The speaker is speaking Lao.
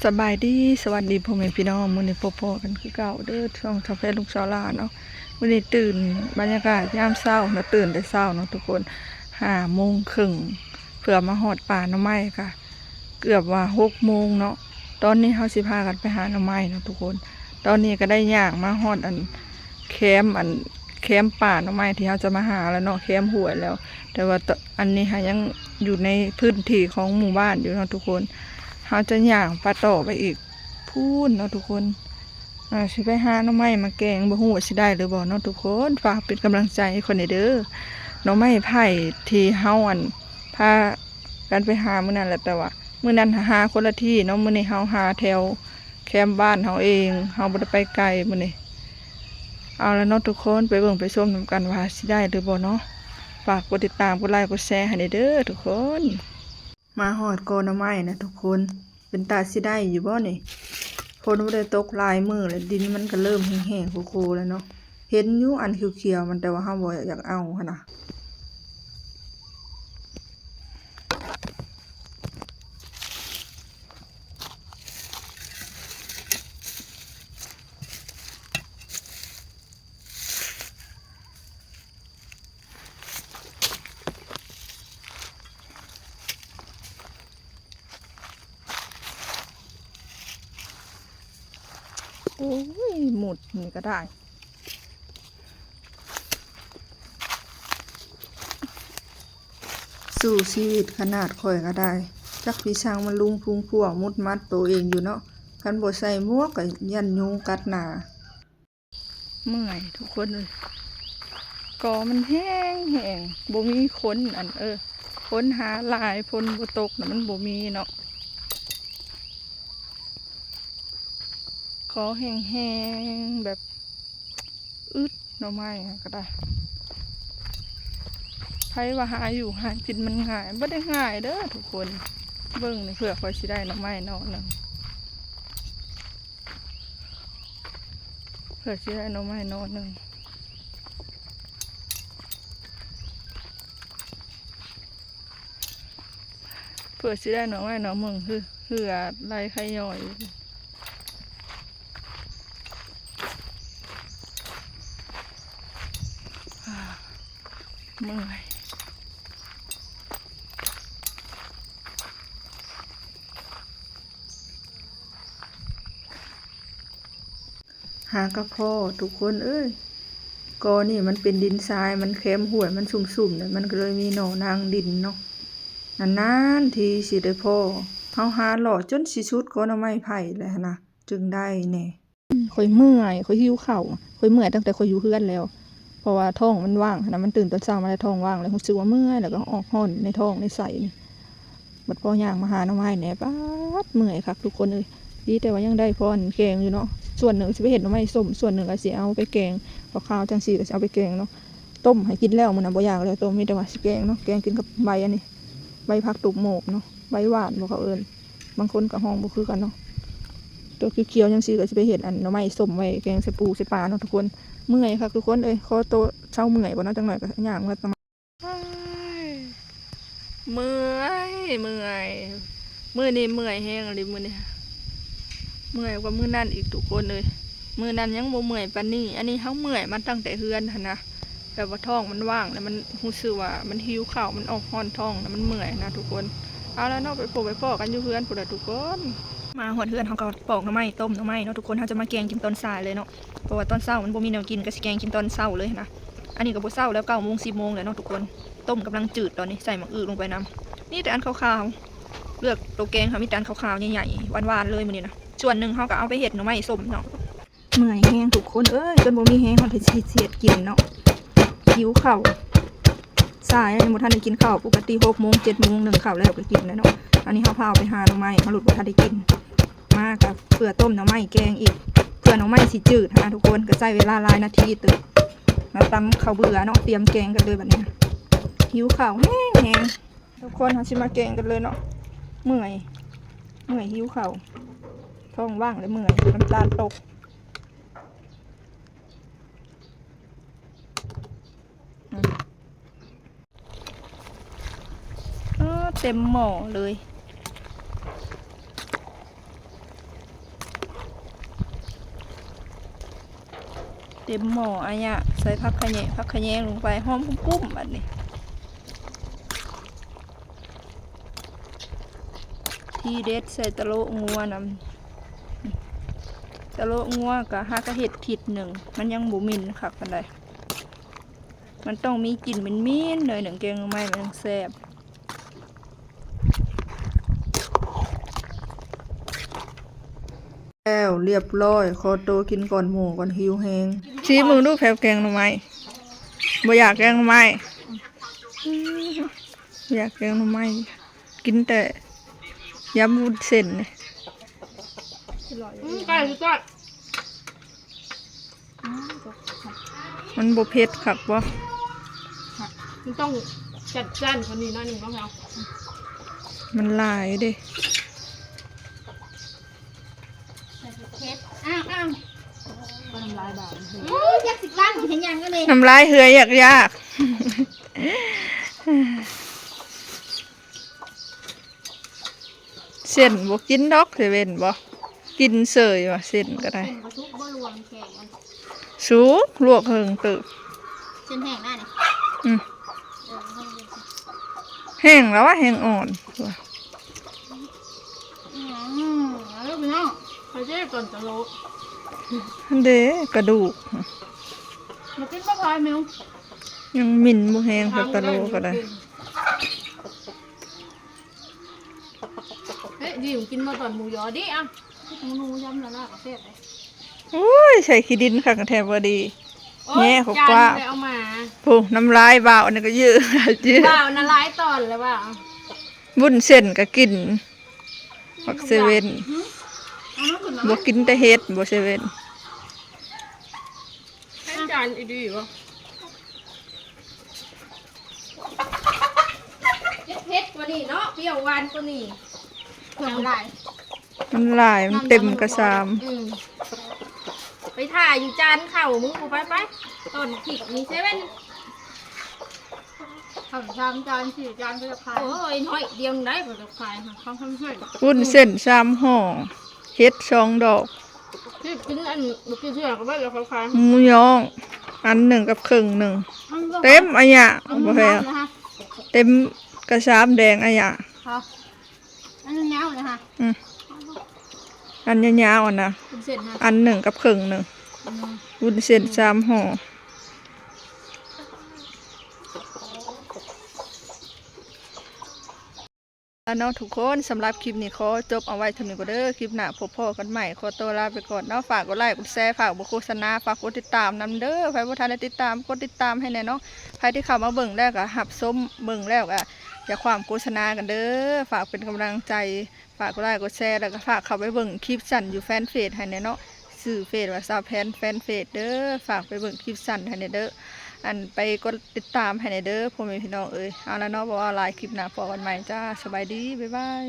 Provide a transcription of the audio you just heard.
ສະບາຍດີ ສະຫວັດດີພໍ່ແມ່ພີ່ນ້ອງ ມື້ນີ້ພົບພໍ້ກັນຄືເກົ່າເດີ ຊ່ອງຊາວແພລູກຊາວຫຼ້າເນາະ. ມື້ນີ້ຕື່ນ ບັນຍາກາດຍາມເຊົ້າເນາະ ຕື່ນແຕ່ເຊົ້າເນາະທຸກຄົນ ຫ້າໂມງເຄິ່ງ ເພື່ອມາຮອດປ່າໜໍ່ໄມ້ກະເກືອບວ່າຫົກໂມງເນາະ. ຕອນນີ້ເຮົາຊິພາກັນໄປຫາໜໍ່ໄມ້ເນາະທຸກຄົນ. ຕອນນີ້ກະໄດ້ຍ່າງມາຮອດອັນ ແຄມ ອັນ ແຄມປ່າໜໍ່ໄມ້ທີ່ເຮົາຈະມາຫາແລ້ວເນາະ ແຄມຫ້ວຍແລ້ວ ແຕ່ວ່າຕ- ອັນນີ້ຫາຍັງຢູ່ໃນພື້ນທີ່ຂອງໝູ່ບ້ານຢູ່ເນາະທຸກຄົນ. ເຮົາຈະຍ່າງໄປຕໍ່ໄປອີກພຸ້ນເນາະທຸກຄົນ. ອາ ຊິໄປຫາໜໍ່ໄມ້ມາແກງ ບໍ່ຮູ້ວ່າຊິໄດ້ຫຼືບໍ່ເນາະທຸກຄົນ. ຝາກເປັນກຳລັງໃຈໃຫ້ຂ້ອຍແດ່ເດີ. ໜໍ່ໄມ້ໄຜ່ທີ່ເຮົາ ອັນ ພາກັນໄປຫາມື້ນັ້ນແຫຼະ ແຕ່ວ່າມື້ນັ້ນຫາຄົນລະທີ່ເນາະ ມື້ນີ້ເຮົາຫາແຖວ ແຄມບ້ານເຮົາເອງ ເຮົາບໍ່ໄດ້ໄປໄກມື້ນີ້. ເອົາລະເນາະທຸກຄົນ ໄປເບິ່ງໄປຊົມນຳກັນວ່າຊິໄດ້ຫຼືບໍ່ເນາະ. ຝາກກົດຕິດຕາມ ກົດໄລ ກົດແຊໃຫ້ແດ່ເດີທຸກຄົນ. ມາຮອດກໍໜໍ່ໄມ້ນະທຸກຄົນ ເປັນຕາຊິໄດ້ຢູ່ບໍ່ນີ້? ຝົນບໍ່ໄດ້ຕົກຫຼາຍມື້ແລ້ວ ດິນມັນກະເລີ່ມແຫ້ງໆໂຄໆແລ້ວເນາະ. ເຫັນຢູ່ອັນຂຽວໆມັນ ແຕ່ວ່າເຮົາບໍ່ຢາກເອົາຫັ້ນນະ. ໂອ້ຍ ໝົດນີ້ກະໄດ້. ສູ້ຊີວິດຂະໜາດຂ້ອຍກະໄດ້ ຈັກພີ່ຊ່າງມາລຸງພຸງພວງມຸດມັດໂຕເອງຢູ່ເນາະ. ຄັນບໍ່ໃສ່ໝວກກະຢ້ານຍຸງກັດໜ້າ. ເມື່ອຍທຸກຄົນເອີຍ ກໍມັນແຫ້ງໆ ບໍ່ມີຄົນ ອັນ ເອີ ຄົນຫາຫຼາຍ ຝົນບໍ່ຕົກນະ ມັນບໍ່ມີເນາະ. ກໍແຫ້ງໆ ແບບ ອຶດໜໍ່ໄມ້ຫັ້ນກະໄດ້. ໃຜວ່າຫາຢູ່ຫາກິນມັນງ່າຍ ບໍ່ໄດ້ງ່າຍເດີທຸກຄົນ. ເບິ່ງນີ້ ເພື່ອຂ້ອຍຊິໄດ້ໜໍ່ໄມ້ໜໍ່ໜຶ່ງ ເພື່ອຊິໄດ້ໜໍ່ໄມ້ໜໍ່ໜຶ່ງ ເພື່ອຊິໄດ້ໜໍ່ໄມ້ໜໍ່ເມືອງ ເຫື່ອໄຫຼໄຄຍ້ອຍ. ເມື່ອຍ. ຫາກະພໍ້ທຸກຄົນເອີຍ. ກໍນີ້ມັນເປັນດິນຊາຍ ມັນແຄມຫ້ວຍ ມັນຊຸ່ມໆ ແລ້ວມັນກະເລີຍມີໜໍ່ນາງດິນເນາະ. ນານໆທີຊິໄດ້ພໍ້ ເຮົາຫາເລາະຈົນຊິສຸດກໍໜໍ່ໄມ້ໄຜ່ແລ້ວຫັ້ນນະ ຈຶ່ງໄດ້ແດ່. ຂ້ອຍເມື່ອຍ ຂ້ອຍຫິວເຂົ້າ ຂ້ອຍເມື່ອຍຕັ້ງແຕ່ຂ້ອຍຢູ່ເຮືອນແລ້ວ ເພາະວ່າທ້ອງມັນວ່າງຫັ້ນນະ ມັນຕື່ນຕອນເຊົ້າມາແລ້ວທ້ອງວ່າງ ແລ້ວຮູ້ສຶກວ່າເມື່ອຍ ແລ້ວກໍອອກຮ້ອນໃນທ້ອງໃນໄສ້ນີ້. ບັດພໍຍ່າງມາຫາໜໍ່ໄມ້ແດ່ ປາດ ເມື່ອຍຄັກທຸກຄົນເອີຍ. ດີແຕ່ວ່າຍັງໄດ້ພໍອັນແກງຢູ່ເນາະ ສ່ວນໜຶ່ງຊິໄປເຮັດໜໍ່ໄມ້ສົ້ມ ສ່ວນໜຶ່ງກະຊິເອົາໄປແກງ ເຂົ້າຂາວຈັ່ງຊີ້ກະຊິເອົາໄປແກງເນາະ. ຕົ້ມໃຫ້ກິນແລ້ວມື້ນະ ບໍ່ຢາກແລ້ວ ຕົ້ມ ມີແຕ່ວ່າຊິແກງເນາະ ແກງກິນກັບໃບອັນນີ້ ໃບຜັກຕຸບໂໝກເນາະ ໃບຫວານບໍ່ເຂົາເອີ້ນ ບາງຄົນກະຮ້ອງບໍ່ຄືກັນເນາະ. ໂຕຂຽວໆຈັ່ງຊີ້ກະຊິໄປເຮັດອັນໜໍ່ໄມ້ສົ້ມໄວ້ແກງໃສ່ປູໃສ່ປາເນາະທຸກຄົນ. ເມື່ອຍຄັກທຸກຄົນເອີຍ ຂໍໂຕເຊົາເມື່ອຍກ່ອນເນາະ ຈັກໜ້ອຍກະຍ່າງມາ ເມື່ອຍ ເມື່ອຍ ມື້ນີ້ເມື່ອຍແຮງອີ່ຫຼີ ມື້ນີ້ເມື່ອຍກວ່າມື້ນັ້ນອີກທຸກຄົນເອີຍ. ມື້ນັ້ນຍັງບໍ່ເມື່ອຍປານນີ້ ອັນນີ້ເຮົາເມື່ອຍມາຕັ້ງແຕ່ເຮືອນຫັ້ນນະ ແບບວ່າທ້ອງມັນວ່າງ ແລ້ວມັນຮູ້ສຶກວ່າມັນຫິວເຂົ້າ ມັນອອກຮ້ອນທ້ອງ ແລ້ວມັນເມື່ອຍນະທຸກຄົນ. ເອົາລະເນາະ ໄປພົບໄປພໍ້ກັນຢູ່ເຮືອນພຸ້ນລະທຸກຄົນ. ມາຮອດເຮືອນເຮົາກະປອກໜໍ່ໄມ້ ຕົ້ມໜໍ່ໄມ້ເນາະທຸກຄົນ ເຮົາຈະມາແກງກິນຕອນສາຍເລີຍເນາະ ເພາະວ່າຕອນເຊົ້າມັນບໍ່ມີແນວກິນ ກະຊິແກງກິນຕອນເຊົ້າເລີຍຫັ້ນນະ. ອັນນີ້ກະບໍ່ເຊົ້າແລ້ວ ເກົ້າໂມງ ສິບໂມງແລ້ວເນາະທຸກຄົນ. ຕົ້ມກຳລັງຈືດຕອນນີ້ ໃສ່ໝາກອຶລົງໄປນຳ. ມີແຕ່ອັນຂາວໆ ເລືອກໂຕແກງເຮົາມີແຕ່ອັນຂາວໆ ໃຫຍ່ໆ ຫວານໆເລີຍມື້ນີ້ນະ. ສ່ວນໜຶ່ງເຮົາກະເອົາໄປເຮັດໜໍ່ໄມ້ສົ້ມເນາະ. ເມື່ອຍແຮງທຸກຄົນເອີຍ ຈົນບໍ່ມີແຮງເຮົາທີ່ຊິເຮັດກິນເນາະ. ຫິວເຂົ້າ ສາຍ ຍັງບໍ່ທັນໄດ້ກິນເຂົ້າ ປົກກະຕິຫົກໂມງ ເຈັດໂມງ ໜຶ້ງເຂົ້າແລ້ວກະກິນແລ້ວເນາະ. ອັນນີ້ເຮົາພາອອກໄປຫາໜໍ່ໄມ້ ເຮົາໂລດບໍ່ທັນໄດ້ກິນ. ມາກະເພື່ອຕົ້ມໜໍ່ໄມ້ແກງອີກ ເພື່ອໜໍ່ໄມ້ຊິຈືດຫັ້ນນະທຸກຄົນ ກະໃຊ້ເວລາຫຼາຍນາທີເຕີບ. ມາຕຳເຂົ້າເບືອເນາະ ຕຽມແກງກັນເລີຍບັດນີ້. ຫິວເຂົ້າແຮງໆ ທຸກຄົນ ເຮົາຊິມາແກງກັນເລີຍເນາະ. ເມື່ອຍ ເມື່ອຍຫິວເຂົ້າ ທ້ອງວ່າງແລ້ວເມື່ອຍ ນ້ຳຕານຕົກ. ອືມ ເອີ ເຕັມໝໍ້ເລີຍ. ເຕັມໝໍ້ອາຍະ ໃສ່ຜັກຂະແຍງ ຜັກຂະແຍງລົງໄປ ຫອມກຸ້ມໆ ບັດນີ້. ທີເດັດໃສ່ຕະໂລະງົວນຳ. ຕະໂລະງົວກະຫາກະເຮັດທິດໜຶ່ງ ມັນຍັງບໍ່ໝິ່ນຄັກປານໃດ. ມັນຕ້ອງມີກິ່ນໝິ່ນໆ ໜ້ອຍໜຶ່ງ ແກງໜໍ່ໄມ້ມັນຈັ່ງແຊບ. ແລ້ວລຽບລ້ອຍ ຂໍໂຕກິນກ່ອນໝູ່ກ່ອນ ຫິວແຮງ. ຊີມເບິ່ງດູແຜວແກງໜໍ່ໄມ້. ບໍ່ຢາກແກງໜໍ່ໄມ້. ອືມ ບໍ່ຢາກແກງໜໍ່ໄມ້ ກິນແຕ່ຢຳວຸ້ນເສັ້ນນີ້. ອືມ ໄກ່ຄືກັນ. ອືມ ມັນບໍ່ເຜັດຄັກບໍ່? ມັນຕ້ອງຈັດຈ້ານກວ່ານີ້ໜ້ອຍໜຶ່ງເນາະ. ມັນຫຼາຍເດ້. ເຜັດ. ອ້າວ ອ້າວ ນ້ຳລາຍບາດ. ອືມ ຈັກຊິລ້າງເຮັດຫຍັງອັນນີ້ ນ້ຳລາຍເຮືອຍຢາກໆ. ເສັ້ນບໍ່ກິນດອກ ເຊເວັນບໍ່ ກິນເສີຍວ່າເສັ້ນກໍໄດ້. ເສັ້ນບໍ່ສຸກບໍ່ລວກແຂງມັນ. ສຸກ ລວກເຫິງເຕີບ. ເສັ້ນແຫ້ງໄດ້ນີ້. ອືມ ເອີ ແຫ້ງແລ້ວວ່າ ແຫ້ງອ່ອນ. ອືມ ເອົາເດີພີ່ນ້ອງ ໄປເດີກ່ອນຕະໂລະ. ຫັ້ນເດ້ ກະດູກ ມາກິນບໍ່ພອຍມິວ. ຍັງໝິ່ນບໍ່ແຮງ ເອົາ ເອົາຕະໂລະກໍໄດ້. ເອີ ດີມກິນມາຕອນໝູຢໍດີ. ເອົ້າ ໝູຢໍລະລາກໍແຊບເດ້. ໂອ້ຍ ໃສ່ຂີ້ດິນຄັກແທ້ບໍ່ດີ. ໂອ້ຍ ແຍ່ເຂົ້າປາກ ຈານໄປເອົາມາ. ຜູ້ ນ້ຳລາຍບ່າວອັນນີ້ກໍເຢີດ ເຢີດ. ບ່າວນະຫຼາຍຕອນແລ້ວວ່າ ວຸ້ນເສັ້ນກໍກິນ. ບັກເຊເວັນ ຫືມ ເອົາມາຂຶ້ນມາ ບໍ່ກິນແຕ່ເຫັດບໍ່ເຊເວັນ. ໃຫ້ຈານອີ່ດີບໍ່? ເຜັດກວ່ານີ້ເນາະ ປຽວຫວານກວ່ານີ້ ເພິ່ນຫຼາຍ ມັນຫຼາຍ ມັນເຕັມກະຊາມ. ອືມ ໄປຖ້າຢູ່ຈານເຂົ້າ ມຶງ ໄປ ໄປ ຕອນພິກນີ້ເຊເວັນ. ເຂົ້າສາມຈານ ສີ່ຈານກໍຈະຂາຍ. ໂອ້ຍ ໜ້ອຍດຽວໄດ້ກໍຈະຂາຍ ເຂົາທຳໃຫ້. ວຸ້ນເສັ້ນສາມຫໍ່ ເຫັດສອງດອກ. ທີ່ກິນອັນ ບໍ່ກິນເທື່ອກໍໄດ້ແລ້ວ ເຂົາຂາຍ. ໝູຍໍອັນໜຶ່ງກັບເຄິ່ງໜຶ່ງ. ເຕັມອາຍະ ບໍ່ແພ້ ເຕັມກະຊາມແດງອາຍະ. ອັນຍາວໆ ນະຫະ. ອືມ ອັນຍາວໆ ອັນນະ ວຸ້ນເສັ້ນຫະ ອັນໜຶ່ງກັບເຄິ່ງໜຶ່ງ. ອືມ ວຸ້ນເສັ້ນສາມຫໍ່. ແລ້ວເນາະທຸກຄົນ ສຳລັບຄລິບນີ້ຂໍຈົບເອົາໄວ້ເທົ່ານີ້ກ່ອນເດີ. ຄລິບໜ້າພົບພໍ້ກັນໃໝ່ ຂໍຕົວລາໄປກ່ອນເນາະ. ຝາກກົດໄລ້ກົດແຊ ຝາກບໍ່ໂຄສະນາ ຝາກກົດຕິດຕາມນຳເດີ. ໃຜບໍ່ທັນໄດ້ຕິດຕາມ ກົດຕິດຕາມໃຫ້ແດ່ເນາະ. ໃຜທີ່ເຂົ້າມາເບິ່ງແລ້ວກໍຮັບຊົມ ເບິ່ງແລ້ວກໍຢ່າຂວາມໂຄສະນາກັນເດີ. ຝາກເປັນກຳລັງໃຈ ຝາກກົດໄລ້ກົດແຊ ແລ້ວກໍຝາກເຂົ້າໄປເບິ່ງຄລິບສັ້ນຢູ່ແຟນເພຈໃຫ້ແດ່ເນາະ. ຊື່ເພຈວ່າ ສາວແພນ ແຟນເພຈເດີ. ຝາກໄປເບິ່ງຄລິບສັ້ນໃຫ້ແດ່ເດີ ອັນ ໄປກົດຕິດຕາມໃຫ້ແດ່ເດີ ພໍ່ແມ່ພີ່ນ້ອງເອີຍ. ເອົາລະເນາະ ບໍ່ເວົ້າຫຼາຍ ຄລິບໜ້າພໍ້ກັນໃໝ່ຈ້າ. ສະບາຍດີ ບາຍບາຍ.